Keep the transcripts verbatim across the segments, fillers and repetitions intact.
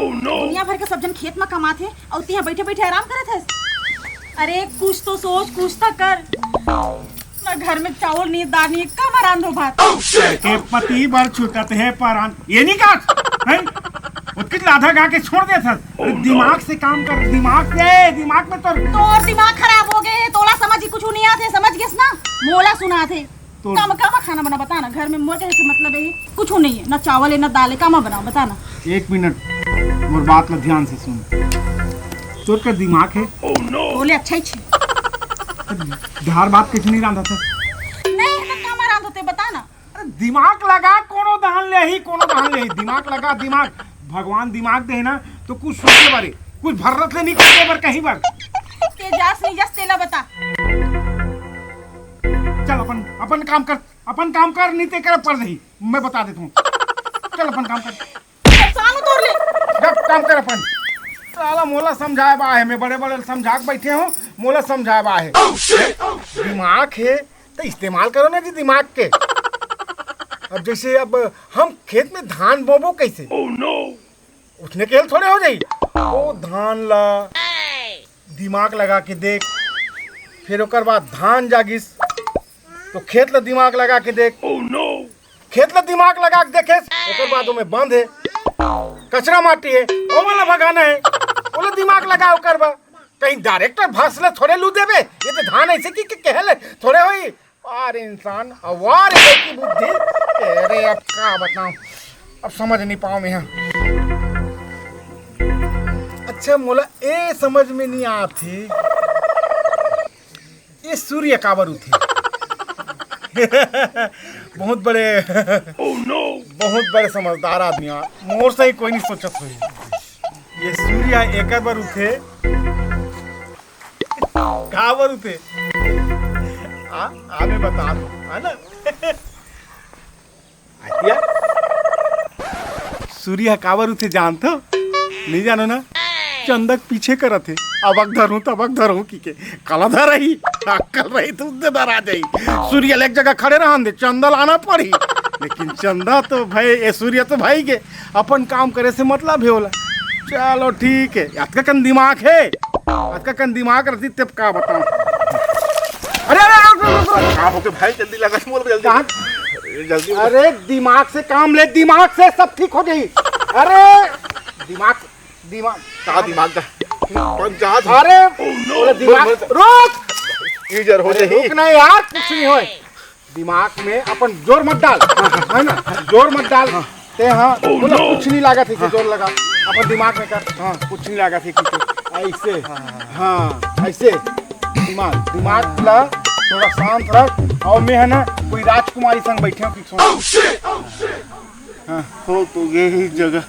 दुनिया भर के सब जन खेत म कमाथे अउ तिहा बइठे बइठे आराम करत हस। अरे कुछ तो सोच, कुछ तो कर। ना घर में चावल नहीं, दाल नहीं, कामा रांधो भात? के पति बर छूटत हे परान, ये नहीं का है? उतकिच लाधा गा के छोड़ देथस। अरे दिमाग से काम कर, दिमाग से, दिमाग में तो तोर दिमाग खराब हो गए हे, तोला समझ ही कुछ नहीं आथे, समझ गेस ना? मोला सुनाथे। तो कामा, कामा खाना बना, बता ना। घर में मोर कहे के मतलब है कुछ नहीं है, ना चावल है, ना दाल है, कामा बनाओ, बता ना। एक मिनट, मोर बात ला ध्यान से सुन। तोर का दिमाग है? बोले अच्छा ही छे। धार बात कुछ नहीं रांधा था। नहीं है तो कामा रांध होते, बता ना। अरे दिमाग लगा, कोनो दहन ले ही, कोनो दहन ले ही। दिमाग लगा, दिमाग। भगवान दिमाग दे ना, तो कुछ सोचे बारे, कुछ भर्रत ले नहीं करते बर कहीं बर। ते जास नहीं जास, तेला बता। चल अपन, अपन काम कर, अपन काम कर, नहीं ते कर पड़ रही, मैं बता देता हूँ। चल अपन काम कर। परेशान हो तोर ले। जब काम कर अपन। साला मोला समझाए बा है, मैं बड़े बड़े समझा के बैठे हूँ, मोला समझाए बा है। दिमाग है तो इस्तेमाल करो ना जी दिमाग के। अब जैसे अब हम खेत में धान बोबो कैसे? उसने खेल थोड़े हो जाई। वो धान ला दिमाग लगा के देख, फिर ओकर बाद धान जागिस, तो खेत ला दिमाग लगा के देख। खेत ला दिमाग लगा के देखे, ओकर बाद ओमे बंद है, कचरा माटी है, ओमन ला भगाना है, ओला दिमाग लगा ओकर बा। कहीं डायरेक्टर भस ले थोड़े लू देबे, ये तो धान ऐसे की, की कहले थोड़े होई। अरे इंसान, अवार है की बुद्धि। अरे अब का बताऊं, अब समझ नहीं पाऊं मैं यहाँ। अच्छा मोला ए समझ में नहीं आती, ये सूर्य काबर उठे? बहुत बड़े, बहुत बड़े समझदार आदमी यार, मोर से ही कोई नहीं सोचत होई। ये सूर्य एकर बर उठे, काबर उठे? आ, आमे बता दो, है ना? आतिया, सूर्य ह काबर उठे जानथो? नहीं जानो ना? चंदा के पीछे करत हे, अबक धरूं, तबक धरूं की के। काला धरही, अक्कल रही तो उद्दे धरा जाई। सूर्य ल एक जगह खड़े रहन दे, चंदा लाना पड़ही। लेकिन चंदा तो भाई, ए सूर्य तो भाई के अपन काम करे से मतलब हे ओला। चलो ठीक है, अतका कन दिमाग है, अतका कन दिमाग रहती तब का बताऊं। अरे, अरे, रुक, रुक, रुक, रुक। का होके भाई, जल्दी लगा, बोल, जल्दी। कहाँ? अरे, जल्दी बोल। अरे, दिमाग से काम ले, दिमाग से सब ठीक हो जाई। अरे, दिमाग, दिमाग। का दिमाग का? पंचायत। अरे, बोले दिमाग, बोल, बोल। रुक। ईजर हो अरे, जाई। रुक ना यार, कुछ नहीं होए। दिमाग में अपन जोर मत डाल, है ना? जोर मत डाल। ते हाँ, बोला, कुछ नहीं लागत है, जोर लगा। अपन दिमाग में कर। हाँ, कुछ नहीं लागत है, कुछ। ऐसे। हाँ, ऐसे। दिमाग, दिमाग ला थोड़ा शांत रख। और मैं है ना, कोई राजकुमारी संग बैठे हो कि सुन? हाँ। हो तो ये ही जगह।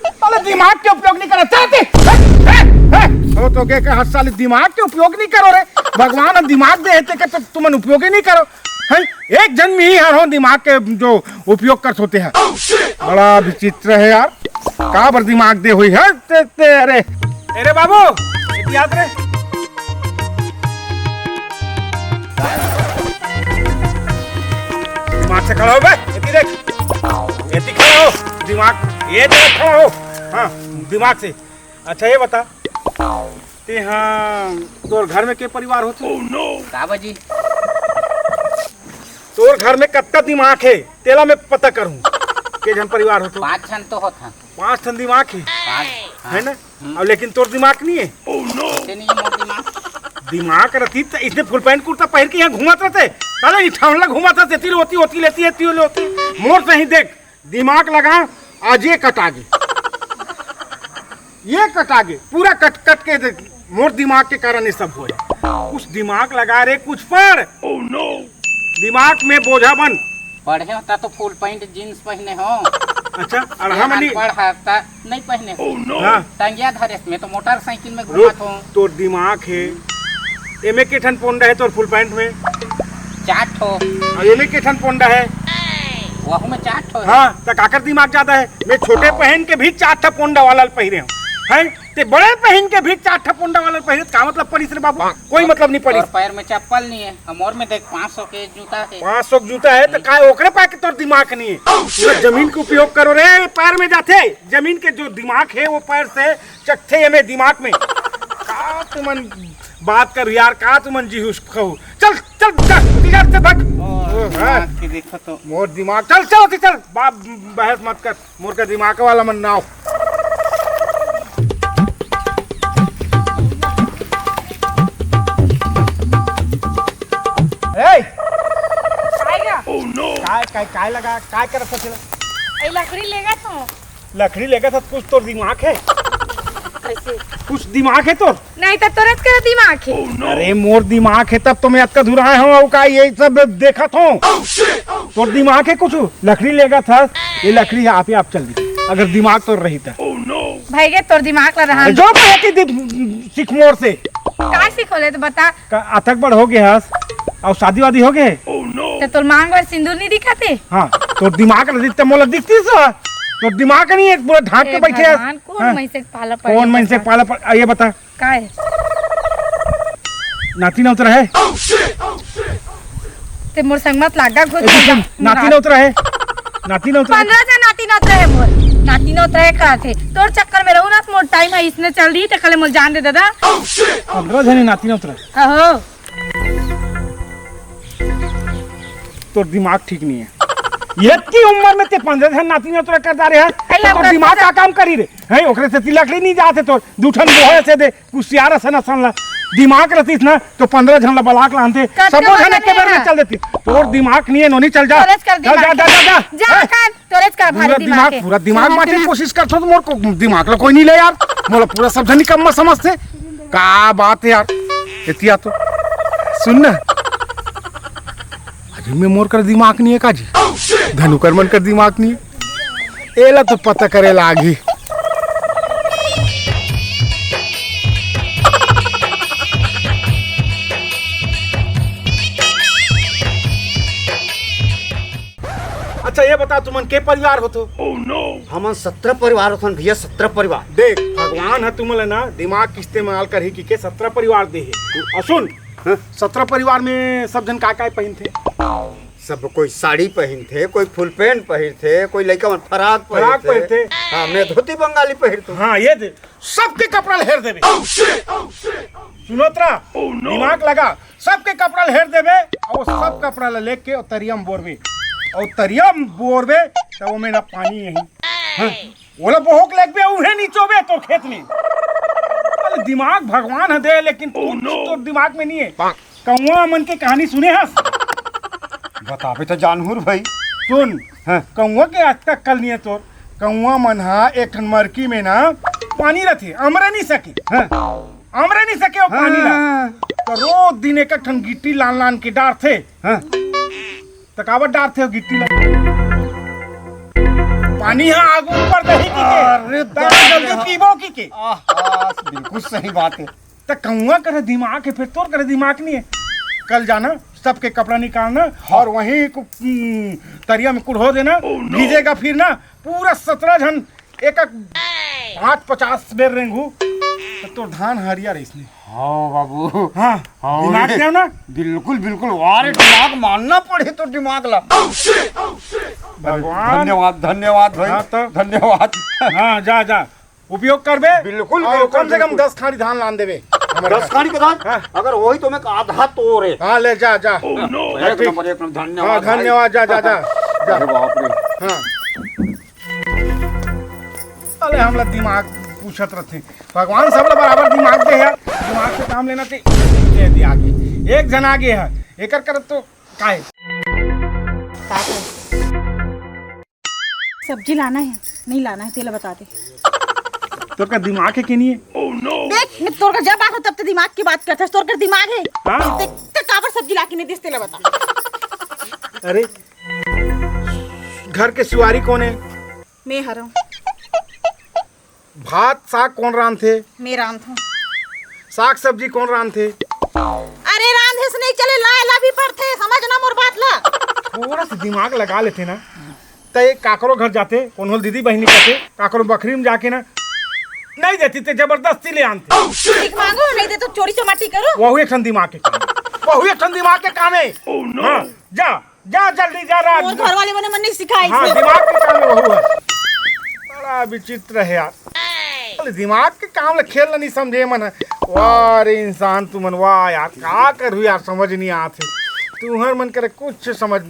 साले दिमाग के उपयोग नहीं करत। चल, चल। हे, हे, हे। हो तो गे कहा, साले दिमाग के उपयोग नहीं करो रे। भगवान ह दिमाग दे हे तेके तो तुमन उपयोग ही नहीं करो। हैं? एक जन में ही हर हो दिमाग के जो उपयोग करत होते हैं। बड़ा विचित्र है यार। काबर दिमाग दे होही है ते, ते, अरे। अरे बाबू, एती आत रे। दिमाग से खड़ा हो बे, एती देख। एती खड़ा हो, दिमाग, ये तरफ खड़ा हो। हाँ, दिमाग से। अच्छा, ये बता, ते हाँ, तोर घर में के परिवार होथे? का बाजी? तोर घर में कतका दिमाग हे, तेला मैं पता करूँ। के झन परिवार होथे? पाँच झन तो होथन। पाँच ठन दिमाग हे, पाँच, हाँ। है ना? हम्म। अब लेकिन तोर दिमाग नहीं है। ऐसे नहीं है मोर दिमाग। दिमाग रहती त इसने फुल पैंट कुर्ता पहिर के यहाँ घूमत रहते। साला ई ठौनला घूमत रहते, ती रोती होती लेती है, ती रोती। मोर सही देख, दिमाग लगा, आज ये कट आगे, ये कट आगे, पूरा कट कट के देख, मोर दिमाग के कारण ये सब होए। कुछ दिमाग लगा रे, कुछ पढ़। दिमाग में बोझा बन। पढ़े होता तो फुल पैंट जींस पहने हो। अच्छा, अढ़ा ये मनी। अनपढ़ है, ता नहीं पहने हो। हाँ। टंगिया धरे, मैं तो मोटरसाइकिल में रुक, घूमत हूँ। तोर दिमाग है, एमे के ठन पोंडा है तोर फुल पैंट में? चार ठो। और एमे के ठन पोंडा है? वहू में चार ठो है। हाँ, त काकर दिमाग ज्यादा है? मैं छोटे पहन के भी चार ठा पोंडा वाला पहिरे हूँ, हैं? ते बड़े पहिन के भी चार ठा पोंडा वाला पहिरत का मतलब पड़िस रे बाबू? कोई मतलब नहीं पड़िस। तोर पैर में चप्पल नहीं है, हम और में देख पाँच सौ के जूता है। पाँच सौ के जूता है तो काय ओकरे पाके तोर दिमाग नहीं है? पूरा जमीन के उपयोग करो रे, पैर में जाथे। जमीन के जो दिमाग है वो पैर से चकथे एमे दिमाग में। का तुमन बात कर यार, का तुमन जी हुस कहू? चल चल चल, तू यार से भाग। ओ, हाँ। दिमाग के देखो तो। मोर दिमाग, चल चल चल, बाप बहस मत कर। मोर का दिमाग वाला मन नाव। ए! काय गा? काय, काय, काय लगा? काय करत हस तेला? ए, लकड़ी लेगा तो। लकड़ी लेगा तो कुछ तोर दिमाग है? कैसे? कुछ दिमाग है तोर? नहीं तो तोरे का दिमाग है। अरे मोर दिमाग है तब तो मैं अतका धुराए हूँ, अउ का ये सब देखत हूँ। तोर दिमाग है कुछ? लकड़ी लेगा था, ये लकड़ी है, आप ही आप चल दी। अगर दिमाग तोर रही था। भाई गे, तोर दिमाग ला रहा। अरे जो कहती थी सीख मोर से। का सीखोले तो बता। का अतक बड़ हो गए हस? और शादी वादी हो गए? तो तोर मांग बर सिंदूर नहीं दिखाते? हाँ, तोर दिमाग रहती तो मोला दिखती सो। तोर दिमाग नहीं है, पूरा ढांक के ए बैठे हस। भगवान, कौन हाँ। मैं से पाला पड़ कौन गया मैं से भगवान? पाला पड़, ये बता। काय? नाती नौतरा है? ते मोर संग मत लागा, घुस एकदम जा। नाती नौतरा है? नाती नौतरा है? पंद्रह से नाती नौतरा है मोर। नाती नौतरा है कहा थे। तोर चक्कर में रहू ना, मोर टाइम है, इसने चल रही, तो कल मोर जान दे दादा। पंद्रह जने नाती नौतरा है? अहो। तोर दिमाग ठीक नहीं है। इतनी उम्र में ते पंद्रह जन नाती नौतरा कर डारे है, अरे, तो तोर हम दिमाग करते का काम करी रे? है, ओकरे से तिलक नहीं जाते तोर, दू ठन मोहे से दे, कुसियार असन असन ला। दिमाग रहतीस ना, तो पंद्रह झन ला बलाक लानते, कर सबो तो झन एके बेर में ना। चल देती। तोर दिमाग नहीं है, नोनी चल जा। तोरेच कर चल जा, दिमाग जा, जा, जा। जा, हैं? कर, तोरेच कर भारी पूरा दिमाग दिमाग, है। पूरा दिमाग समझ बांटे में कोशिश करथो, तो मोर को दिमाग ला कोई नहीं ले यार। मोला पूरा सब झन निकम्मा समझते। का बात है यार? एतिया तो सुन ना। अरे मैं मोर कर दिमाग नहीं है का जी? धनुकर मन कर दिमाग नहीं है। एला तो पता करे लागी। अच्छा ये बता, तुमन के परिवार होथो? हमन सत्रह परिवार होथन भैया, सत्रह परिवार। देख, भगवान ह तुमन ल ना दिमाग के इस्तेमाल करही कि के सत्रह परिवार दे हे। अउ सुन, हाँ? सत्रह परिवार में सब झन का का पहिनथे? सब कोई साड़ी पहिनथे, कोई फुल पैंट पहिरथे, कोई लइका मन फराक फराक पहिरथे। पहिरथे। हाँ, मैं धोती बंगाली पहिरथों। हाँ, ये दे, सबके कपड़ा ल हेर देबे। सुनत रह, दिमाग लगा, सबके कपड़ा ल हेर देबे, अउ सब कपड़ा ल लेके अउ तरिया म बोरबे, अउ तरिया म बोरबे, त ओमे ना पानी नहीं। हाँ, ओला बोहक लगबे, उहे निचोबे तोर खेत में। अरे दिमाग भगवान ह दे, लेकिन तोर दिमाग में नहीं है। कौआ मन के कहानी सुने हस? बताबे त जानहूं रे भाई। सुन, हाँ। कौआ के आज तक कल नहीं है तोर। कौआ मन हा एक ठन मरकी में ना पानी रथे, अमरे नहीं सके। हाँ। अमरे नहीं सके वो पानी ला। हाँ। तो रोज दिन एक एक ठन गिट्टी लान लान के डारथे। हाँ। त काबर डारथे वो गिट्टी ला? पानी हा आगू ऊपर दही की के। अरे त दादा जल्दी रे। पीबो की के। आह, आह, बिल्कुल सही बात है। त कौआ करे दिमाग है, फिर तोर करे दिमाग नहीं है। कल जाना, सबके कपड़ा निकालना हाँ। और वहीं को, हम्म, तरिया में कुढ़ो देना, भीजेगा फिर ना, पूरा सत्रह झन एक एक पाँच पचास बेर रेंगू, त तोर धान हरिया रहिस ने। हाँ बाबू। हाँ, हाँ, दिमाग ये से ना? बिल्कुल, बिल्कुल। वाह रे, दिमाग मानना पड़े तो दिमाग ला। भगवान। धन्यवाद, धन्यवाद भाई। हाँ, तो? धन्यवाद। हाँ, जा, जा। उपयोग करबे? बिल्कुल, और बिल्कुल, कम से कम बिल्कुल। दस खाड़ी धान लान देबे। हमर दस घर। खाड़ी के धान? हाँ। अगर वही तो मैं आधा तोरे। हाँ, ले जा, जा। Oh, no। एक ठीक। नंबर, एक नंबर, धन्यवाद हाँ, भाई। धन्यवाद, जा, जा, जा, जा। अरे बाप रे। हाँ। अरे, हमला दिमाग पूछत रथे। भगवान सबला बराबर दिमाग दे हे, दिमाग से काम लेना ते दे दे आगे। एक झन आगे हे, एकर करत तो काय? का करे? सब्जी लाना है, नहीं लाना है, तेला बता दे। तोर का दिमाग है कि नहीं है? देख, मैं तोर का जब आखो तब ते दिमाग की बात करथस, तोर का दिमाग है? हाँ? ते, ते काबर सब्जी ला के नहीं दिस, तेला बता। अरे, घर के सुवारी कौन है? मैं हरंव। भात साग कौन रांधथे? मैं रांधथंव। साग सब्जी कौन रांधथे? अरे रांधे से नहीं चले, लाए ला भी पड़थे, समझ ना मोर बात ला। थोड़ा सा दिमाग लगा लेते ना, त एक काकरो घर जाते, कोनो दीदी बहिनी कहते, काकरो बखरी में जाके ना, नहीं देती ते जबरदस्ती ले आनते। भीख मांगो, नहीं दे तो चोरी चमाटी करो। वहू एक ठन दिमाग के काम हे। वहू एक ठन दिमाग के काम हे। हाँ, जा, जा जल्दी जा राज। मोर घर वाले मने मन नहीं सिखाई हाँ, से। दिमाग के काम हे वहू हे। बड़ा विचित्र हे यार। साले दिमाग के काम ले खेल नहीं समझे मन हे। वाह रे इंसान तुमन, वाह यार, का करू यार, समझ नहीं आत हे। तुहर मन करे कुछ समझ,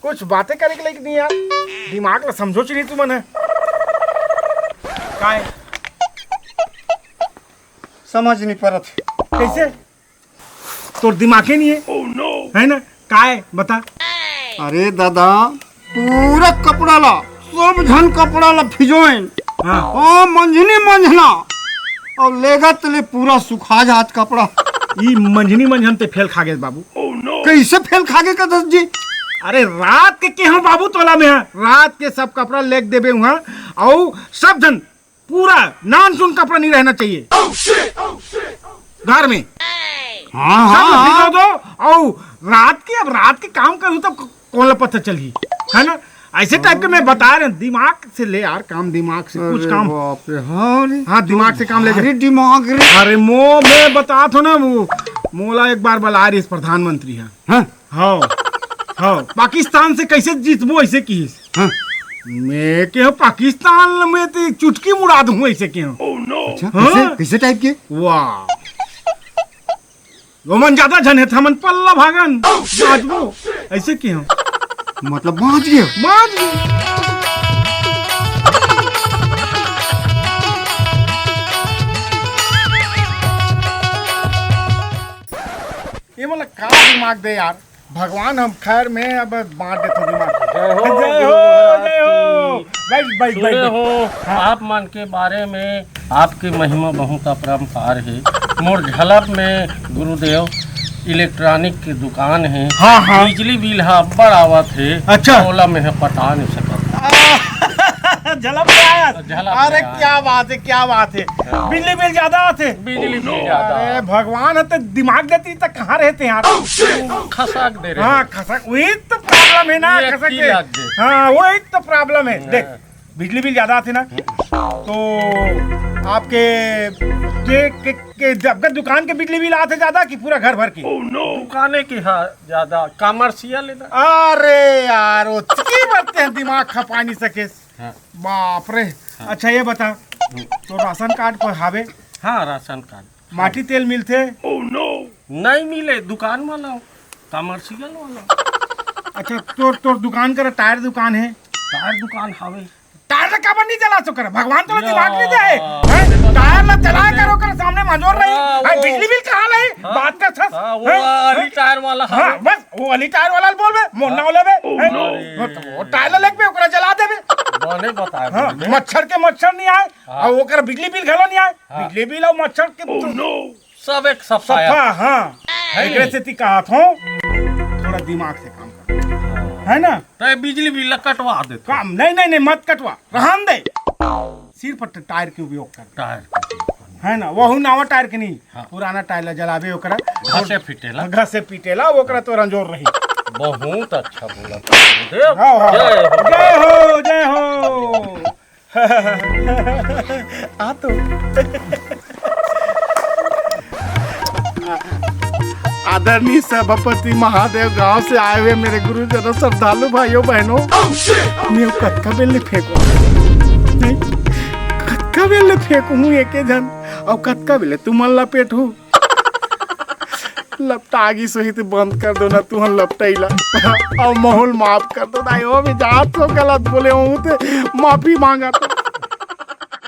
कुछ बातें करे के लायक नहीं यार। दिमाग ला समझो च नहीं तुमन हे। काय? समझ नहीं परत। कैसे? तोर दिमागे नहीं हे, है ना? काय बता? अरे दादा, पूरा कपड़ा ला, सब झन कपड़ा ला भिजोइन। हाँ। ओ मंझनी मंझना, अउ लेगत ले पूरा सुखा जात कपड़ा। ई मंझनी मंझन ते फेल खा गे बाबू। कैसे फेल खा गे कथस जी? अरे रात के केहेंव बाबू तोला में, रात के सब कपड़ा लेग देबे उहाँ, अउ सब झन पूरा नानसुन कपड़ा नहीं रहना चाहिए घर में। हाँ, सब हाँ, भिजो हाँ। दो, अउ रात के, अब रात के काम करू तब कोन ला पता चलही, है ना? ऐसे टाइप के मैं बता रहे हूँ, दिमाग से ले यार काम, दिमाग से कुछ अरे काम। बाप रे, हाँ रे। हाँ, दिमाग से काम ले जा। अरे दिमाग रे। अरे मो, मैं बतात हूँ ना, वो मोला एक बार बला रहिस प्रधानमंत्री हे। हाँ। हाँ, हाँ, पाकिस्तान से कैसे जीतबो ऐसे किहिस। हाँ। मैं केहेंव पाकिस्तान में तो एक चुटकी मुड़ा दूँ ऐसे केहेंव। अच्छा, हाँ। कैसे, कैसे टाइप के? वाह। ओमन ज्यादा झन हे, त हमन पल्ला भागन, बाँचबो। ऐसे केहेंव। मतलब बाँच गे? बाँच गे। ये मतलब का दिमाग दे यार, भगवान हम खैर में अब बांट देते दिमाग। जय हो, जय हो, गुरु महाराज जय हो। की। बैठ, बैठ, सुने बैठ, बैठ। हो, हाँ। आप मन के बारे में आपके महिमा बहुत अपरंपार हे। मोर झलप में गुरुदेव इलेक्ट्रॉनिक के दुकान हे। हाँ, हाँ। बिजली बिल ह अब्बड़ आवत हे। अच्छा। ओला में ह पटा नहीं सकत। झलप में आया। झलप अरे में आया। क्या बात है, क्या बात है। हाँ। बिजली बिल ज्यादा आथे। बिजली बिल ज्यादा। अरे भगवान ह त दिमाग देती त कहाँ रहते यार? खसक दे रहे हाँ, हैं। खसक, वही तो प्रॉब्लम है ना, ये खसक की के। लग गई। हाँ, वही तो प्रॉब्लम है। हाँ। देख, बिजली बिल ज्यादा आथे ना, तो आपके के, के, के, आपका दुकान के बिजली बिल आथे ज्यादा कि पूरा घर भर के? दुकाने के हा ज्यादा, कमर्शियल है ना। अरे यार, वो की बात है, दिमाग खपा नहीं सके। हाँ। बाप रे। हाँ। अच्छा, ये बता, हम्म। तो राशन कार्ड पर हावे? हाँ, राशन कार्ड। माटी तेल मिलथे? नहीं मिले, दुकान वाला, कमर्शियल वाला। अच्छा, तोर, तोर दुकान करा टायर दुकान है? टायर दुकान हावे। टायर ला काबर नहीं जला सो करा? भगवान तोला या। दिमाग नहीं दे है? हैं? टायर ला जला करो कर सामने मजोर रही। हाँ, हैं, वो बिजली बिल कहाँ लाई? हाँ। बात कर सस। हाँ, वो हैं? अली टायर वाला हाँ, हावे। बस वो अली टायर वाला बोल बे, मोन्ना हाँ। वाला बे। हैं? अरे। वो तो, वो टायर ला लेके ओकरा जला देबे। बने बताए हाँ, बोले। मच्छर के मच्छर नहीं आए। हाँ। अउ ओकर बिजली बिल घलो नहीं आए। हाँ। बिजली बिल अउ मच्छर के तो सब एक सफा सफा, है। हाँ। है एकरे नहीं? सेती कहत हूँ, थोड़ा दिमाग से काम कर, है ना? तो ये बिजली बिल ला कटवा दे। काम नहीं, नहीं, नहीं, मत कटवा, रहन दे। सिर्फ ट-, टायर के उपयोग कर, टायर के उपयोग कर। है ना? वहू नवा टायर के नहीं, हाँ। पुराना टायर ला जलाबे ओकरा। घसे फिटेला। घसे फिटेला, ओकरा तो रंजोर रही। बहुत अच्छा बोला था गुरुदेव। हाँ, हाँ। जय हो। जय हो, जय हो। आ तो। आदरणीय सभापति महादेव गांव से आए हुए मेरे गुरुजनों, श्रद्धालु भाइयों बहनों, मैं कतका बेर ले फेंकूं? नहीं, कतका बेर ले फेंकूं एके झन, अउ कतका बेर ले तुमन ला पेटहूं? लपटा गिस होही ते बंद कर दो ना तुहन लपटई ला। अउ महू ल माफ कर दो ना, ओ मैं जात हो गलत बोले हूँ ते माफी मांगत।